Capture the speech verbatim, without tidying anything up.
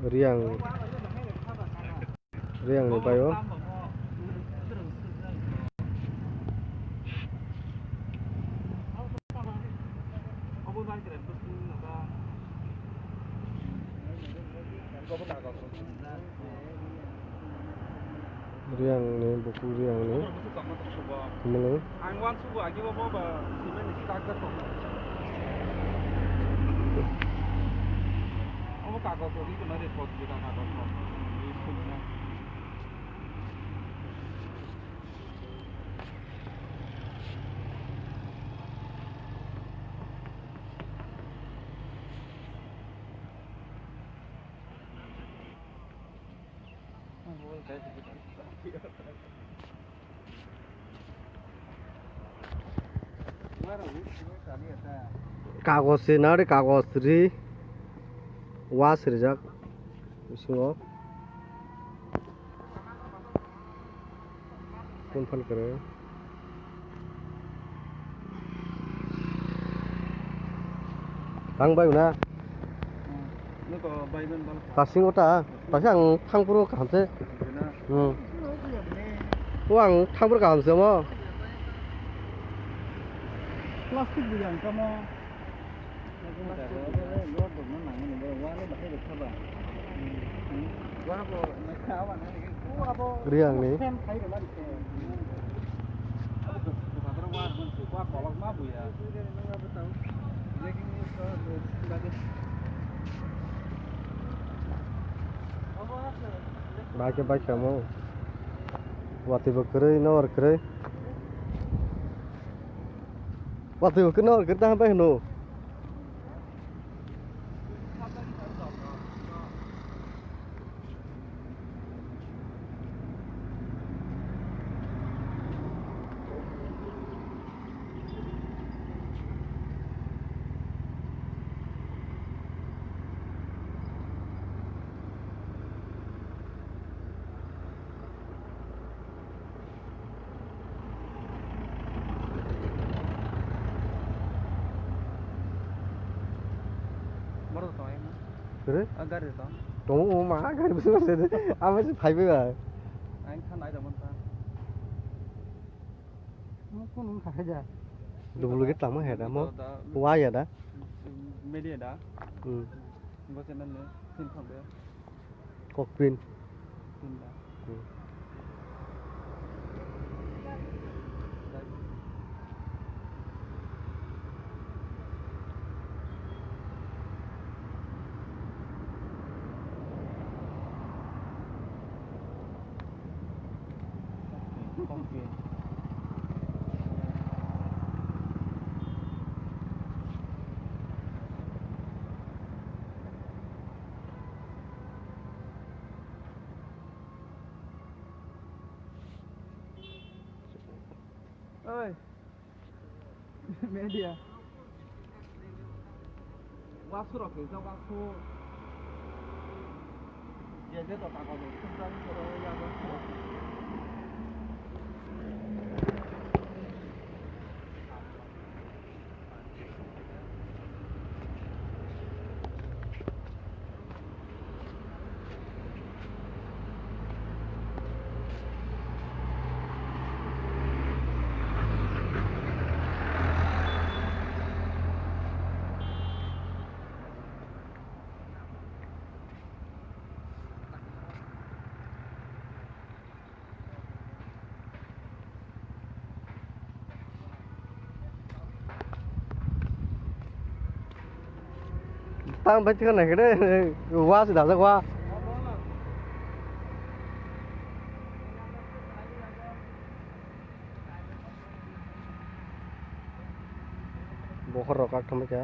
Riang, Riang ni baio. Riang ni buku Riang ni. Mano. Ang wan subo agi bo bo ba cement ni tak tak. Obo kagos rok ri kena report kita kagos rok. Kagos se nari kagos ri was rijak bisingo. Phone phone kwrwi. Tang bai na. Tasing ota, tasing ang thang phuru kaham se. Hmm. O ang thang phuru kaham se mo. Plastic bo yang kamo. Riang ni. Bai khe bai khe mo. Watwi bo kwrwi, nor kwrwi. Watwi bo kwrwi, nor kwrwi, tamo bai hwno. Borok tong ai ma? Sere? A gari tong. Tongo ma gari bwswk se de. Ama se phaibai ba. Ang kha nai da mon ta. Mo kun wng kha khe ja. Duplicate tamo he da mo. Da. Wa ya da. Media da. Hmm. Bo channel ne sin thok de. Kokpin. Tinta. Hmm. Kokpin. Oi. Media. Waksu rok kisa waksu. Je je to kago do. Tang bai thikar nai khe de, wa se dajak wa. Bokhor rok kak thangma khe.